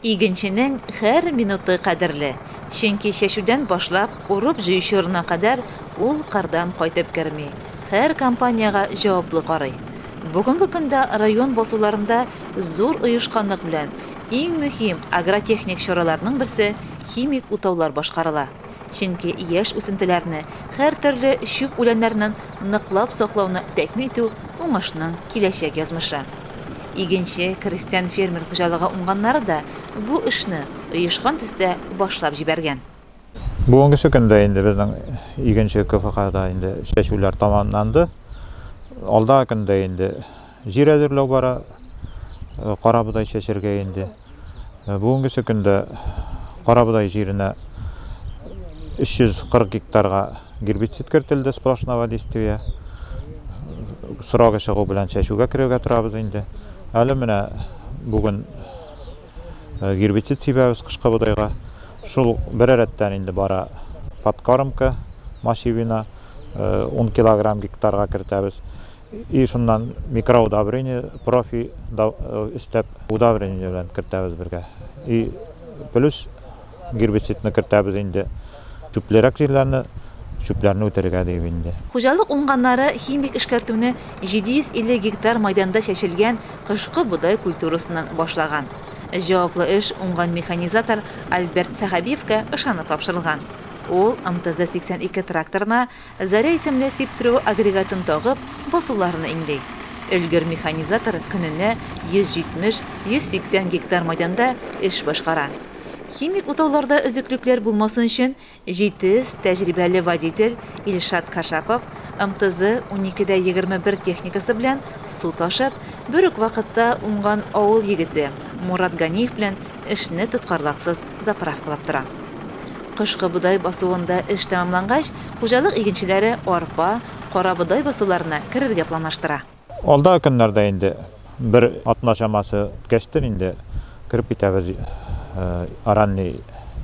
Игенченең һәр минуты кадерле, чөнки чәчүдән башлап урып-җыю чорына кадәр ул кырдан кайтып керми, һәр компаниягә җаваплы карый. Бүгенге көндә район басуларында зур оешканлык белән иң мөһим агротехник чараларның берсе, химик утаулар башкарыла. Чөнки яшь үсентеләрне һәртөрле чүп үләннәреннән ныклап саклауны тәэмин итү уңышның киләчәк язмышы. Игенче крестьян-фермер хуҗалыгы уңганнары да бу эшне оешкан төстә башлап җибәргән. Бүгенгесе көндә инде безнең Игенче КФХда инде чәчүләр тәмамланды. Алдагы көндә инде җир әзерләү бара, карабодай чәчәргә инде. Бүгенгесе көндә карабодай җиренә 340 гектарга гербицид кертелде сплошного действия. Срогы чыгу белән чәчүгә керергә торабыз инде. Әле менә бүген гербицид сибәбез кышкы бодайга. Шул бер рәттән инде бара подкормка мочевина 10 килограмм гектарга кертәбез. И шуннан микроудобрение профи өстәп удобрение белән кертәбез бергә. И плюс гербицидны кертәбез инде чүплерәк җирләрне, чүпләрне үтерергә дип инде. Хуҗалык уңганнары химик эшкәртүне 750 гектар майданда чәчелгән кышкы бодай культурасыннан башлаган. Җаваплы эш уңган механизатор Альберт Сәхәбиевка ышанып тапшырылган. Ул МТЗ-82 тракторына Заря исемле сиптерү агрегатын тагып, басуларны иңли. Өлгер механизатор көненә 170-180 гектар майданда эш башкара. Химик утауларда өзеклекләр булмасын өчен җитез, тәҗрибәле водитель Илшат Кашапов МТЗ 12 дә 21 техникасы белән су ташып, бер үк вакытта уңган авыл егете Мурат Ганиев белән эшне тоткарлыксыз заправкалап тора. Кышкы бодай басуында эш тәмамлангач, хуҗалык игенчеләре арпа, карабодай басуларына керергә планлаштыра. Алдагы көннәрдә инде бер атна чамасы үткәчтен инде кереп китәбез ранний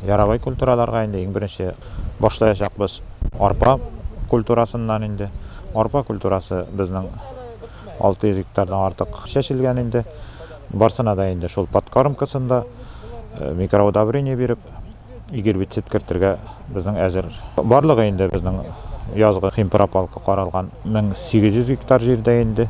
яровой культураларга. Инде иң беренче башлаячакбыз арпа культурасыннан инде. Арпа культурасы безнең 600 гектардан артык чәчелгән инде. Барсына да инде шул подкормкасында микроудобрение биреп, гербицид кертергә безнең әзер. Барлыгы инде безнең язгы химпрополка каралган 1800 гектар җирдә инде.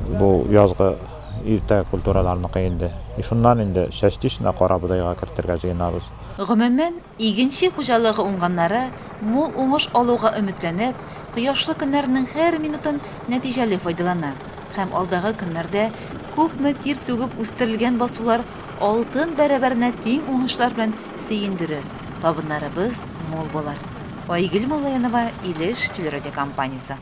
Бу язгы иртә культураларныкы инде. И шуннан инде частично карабодайга кертергә җыенабыз. Гомумән, Игенче хуҗалыгы уңганнары мул уңыш алуга өметләнеп, кояшлы көннәрнең һәр минутын нәтиҗәле файдалана. Һәм алдагы көннәрдә күпме тир түгеп үстерелгән басулар алтын бәрабәренә тиң уңышлар белән сөендерер, табыннарыбыз мул булыр. Айгөл Малаянова, Илеш телерадиокомпаниясе.